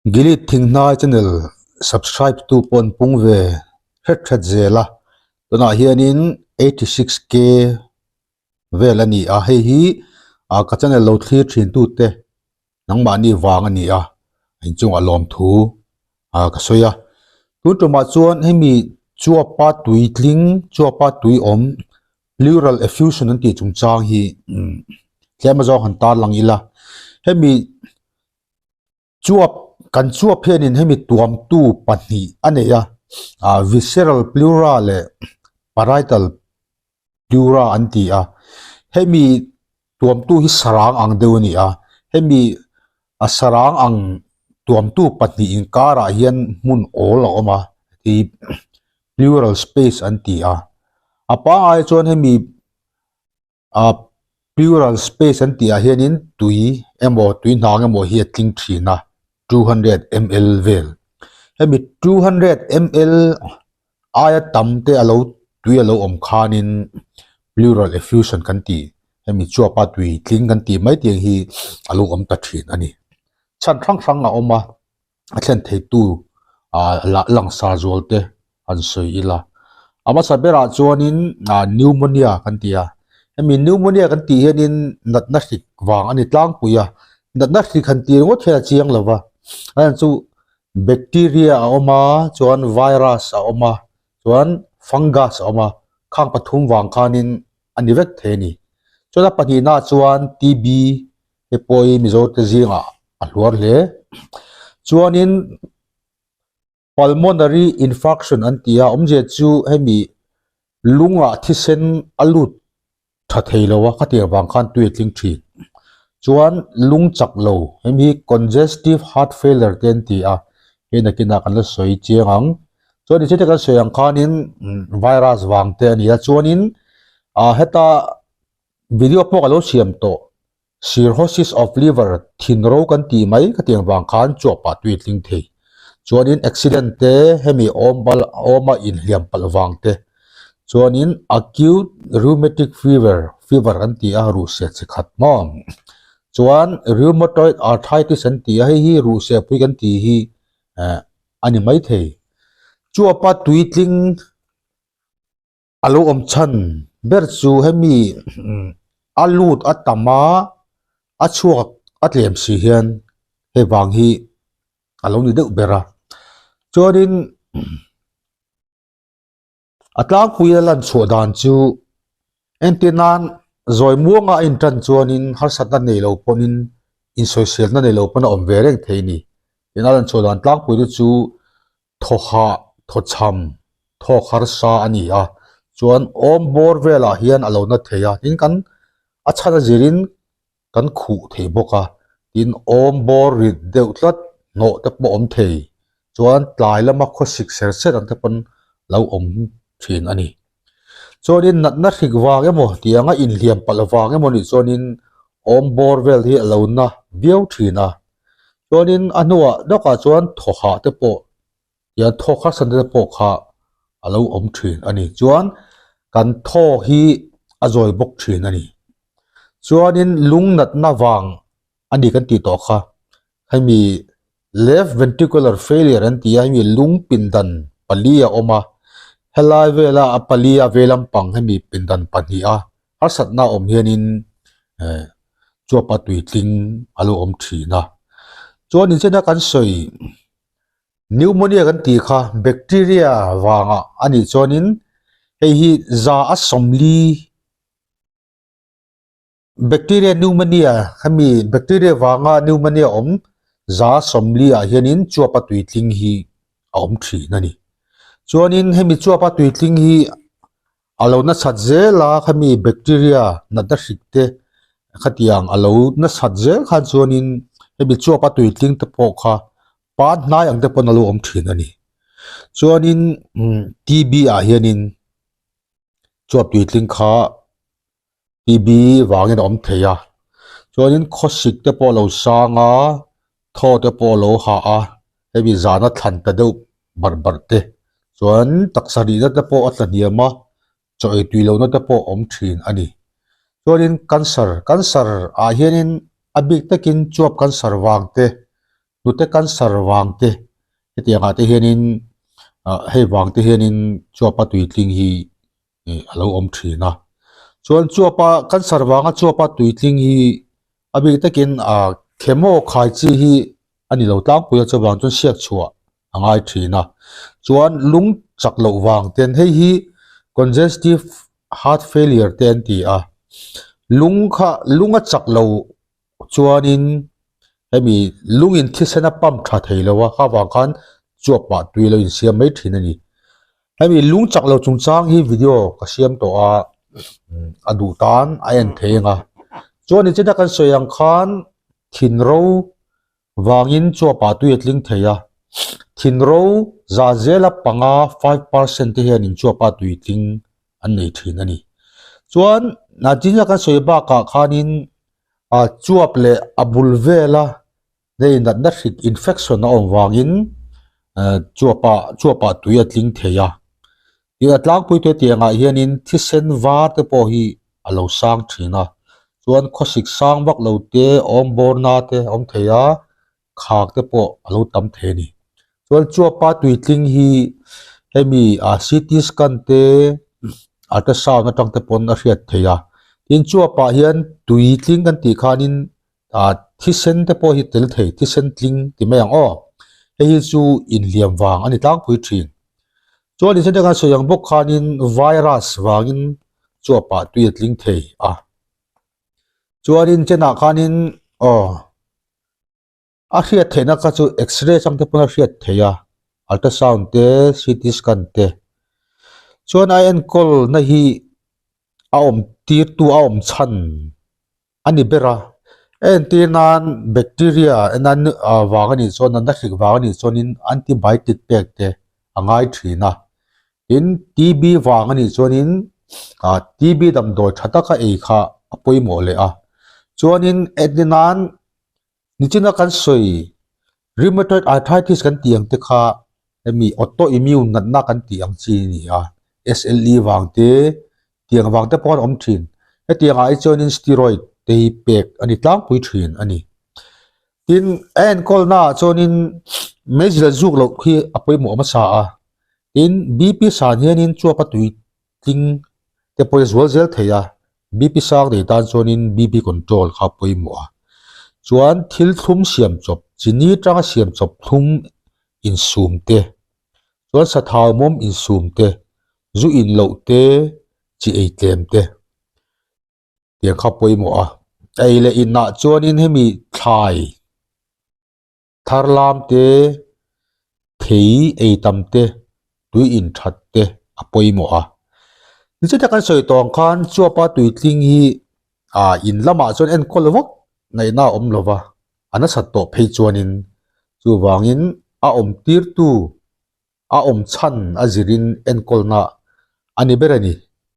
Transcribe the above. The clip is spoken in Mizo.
Gilead Thinghnai channel subscribe tu pawh an pung ve hret hret zel a, tunah hianin 86k vel a ni a, hei hi ah ka channel lo thlir thin tute nangmahni vang a ni a, inchungah lawmthu ah ka sawi a, tun tumah chuan hemi chuapa tui tling chuapa tui awm pleural effusion an tih chungchang hi tlem azawng han tarlang ila hemi Chuap, kan chuap hianin hemi tuamtu pahnih a nei a, ah visceral pleura leh parietal pleura an ti a. Hemi tuamtu hi sarang ang deuh a ni a, hemi a sarang ang tuamtu pahnih inkarah hian hmun awl a awm a, hei pleural space an ti a. A pangngai chuan hemi A pleural space an tih ah hianin tui emaw tui hnang emaw hi a tling thin a 200 ml vel hemi 200 ml aia tam te alo tui alo awm khanin pleural effusion kan tih hemi chuapa tui tling kan tih mai tiang hi alo awm ta thin a ni chhan hrang hrang a awm a. a thlen theitu ah lah langsar zual te an sawi ila a hmasa berah chuanin ah pneumonia kan ti a hemi pneumonia kan tih hianin natna hrik vang a ni tlangpui a natna hrik han tih ringawt hian a chiang lo va a chhan chu bacteria a awm a chuan virus a awm a chuan fungus a awm a khang pathum vang khanin a ni vek thei a ni chuan a pahnihnaah chuan T_B He pawh hi Mizo te zingah a hluar hle. Chuanin pulmonary infarction an ti a, awmzia chu hemi lungah thisen a lut tha thei lo a, khatiang vang khan tui a tling thin. Chuan lung chak lo, hemi hi congestive heart failure te an ti a, hei nakinah kan la sawi chiang ang. Chuan nichete kan sawi ang khanin virus vang te a ni a, chuanin ah heta Video pawh ka lo siam tawh. Cirrhosis of liver thin ro kan tih mai ka tiang vang khan chuapah tui a tling thei. Chuanin accident te hemi awm bal awma inhliam palh vang te. Chuanin acute rheumatic fever fever an ti a ruhseh chi khat maw. Chuan rheumatoid arthritis an ti a hei hi ruhseh pui kan tih hi eh a ni mai thei. Chuapa tui tling. A lo awm chhan ber chu hemi a lut a tam a, a chhuak a tlem si hian hei vang hi a lo ni deuh ber a. Chuanin a tlangpui a lan chhuah dan chu entir nan zawi muanga a intan chuanin harsatna nei lo pawhin insawiselna nei lo pawn a awm ve reng thei a ni. Tin a lan chhuah dan tlangpui te chu Thawhah thawchham thawk harsa a ni a, chuan awm bawr velah hian a lo na thei a, tin kan a chhan a zirin kan khuh thei bawk a, tin awm bawr rit deuh tlat hnawh te pawh awm thei, chuan tlai lama khawsik ser ser ang te pawn lo awm thin a ni. Chuanin natna hrik vang emaw tih anga inhliam palh vang emaw nih chuanin awm bawr vel hi a lo na viau thin a, Chuanin a hnuah dawkah chuan thawhah te pawh hian thawk harsa te pawh kha a lo awm thin a ni. Chuan kan thaw hi a zawi bawk thin a ni. Chuanin lung natna vang a ni kan tih tawh kha. Hemi left ventricular failure an ti a, hemi lung pindan pali a awm a. Helai vela a pali a vei lampang hemi pindan pahniha harsatna awm hianin eh chuapa tuitling a lo awm thin a. Chuan inchena kan sawi pneumonia kan tih kha bacteria vanga a nih chuanin hei hi za a 40 bacteria pneumonia hemi bacteria vanga pneumonia awm za 40 ah hianin chuapa tuitling hi a awm thin a ni. Chuanin hemi chuapa tuitling hi A lo nasat zel a, khami bacteria natna hrik te khatiang a lo nasat zel khan chuanin hemi chuap a tuitling te pawh kha pan hnai ang te pawn a lo awm thin a ni. Chuanin TB ah hianin chuap tuitling kha TB vangin a awm thei a, chuanin khawsik te pawh a lo sang a, thaw te pawh a lo hah a, hemi zana thlan ta deuh barh barh te chuan taksa rihna te pawh a tla hniam a, chaw ei tui lohna te pawh a awm thin a ni. Chuanin cancer, cancer ah hianin a bik takin chuap cancer vang te. Hnute cancer vang te hetiang ah te hianin ah hei vang te hianin chuapa tuitling hi ih a lo awm thin a. Chuan chuapa cancer vanga chuapa tuitling hi a bik takin ah chemo khai chi hi a ni lo tlangpui a chuvang chuan hriat chhuah a ngai thin a. Chuan lung chak loh vang ten hei hi congestive heart failure te an ti a lung kha lung a chak lo chuanin hemi lungin thisen a pump tha thei lo a kha vang khan chuap pah tui lo insiam mai thin a ni. Hemi lung chak lo chungchang hi video ka siam tawh a a duh tan a en thei ang a chuan nichina kan sawi ang khan thinro vangin chuapah tui a tling thei a thinro za zela panga 5% te hianin chuapa tui tling an nei thin a ni. Chuan nichina kan sawi bakah khanin ah chuap leh a bul vela Hei natna hrik infection a awm vangin chuapah chuapah tui a tling thei a. Tin a tlangpui te tiangah hianin thisen var te pawh hi a lo sang thin a. Chuan khawsik sang vak lo te awm bawrna te a awm thei a, khak te pawh a lo tam thei a ni. Chuan chuapa tui tling hi hemi ah CT scan te ultrasound atang te pawn a hriat theih a. Tin chuapah hian tui tling kan tih khanin ah thisen te pawh hi tel thei thisen tling ti mai ang aw hei hi chu inhliam vang a ni tlangpui thin chuan in kan sawi ang bawk khanin virus vangin chuapah tui a tling thei a chuanin chenah khanin aw a hriat theihna kha chu x-ray chang te pawn a hriat theih a ultrasound te ct scan te chuan a enkawl na hi a awm tirtu a awm chhan. a ni ber a, a entir nan bacteria enan vang a nih chuan natna hrik vang a nih chuanin antibiotic pek te a ngai thin a, tin T_B vang a nih chuanin ah T_B damdawi tha taka ei kha a pawimawh leh a, chuanin entir nan Nichina kan sawi rheumatoid arthritis kan tih ang te kha hemi autoimmune natna kan tih ang chi a ni a, SLE vang te tiang vang te pawh an awm thin. Hetiang ah hi chuanin steroid te hi pek a ni tlangpui thin a ni. Tin, a enkawlna ah chuanin meizil zuk loh khi a pawimawh hmasa a, tin BP san hianin chuap a tui tling te pawh hi zual zel thei a, BP sang nei tan chuanin BP control kha a pawimawh a. Chuan thil thlum siam chawp, chini tanga siam chawp thlum insum te, chuan sathau mawm insum te, zu in loh te, chi ei tlem te tiang kha pawimawh a. Ei leh inah chuanin hemi thlai. Thar lam te, thei ei tam te, tui in that te a pawimawh a. Nichita kan sawi tawng khan chuapa tuitling hi ah in lamah chuan enkawl vak ngaihna a awm lo va, a nasat tawh phei chuanin chuvangin a awm tirtu a awm chhan a zirin enkawlna a ni ber a ni.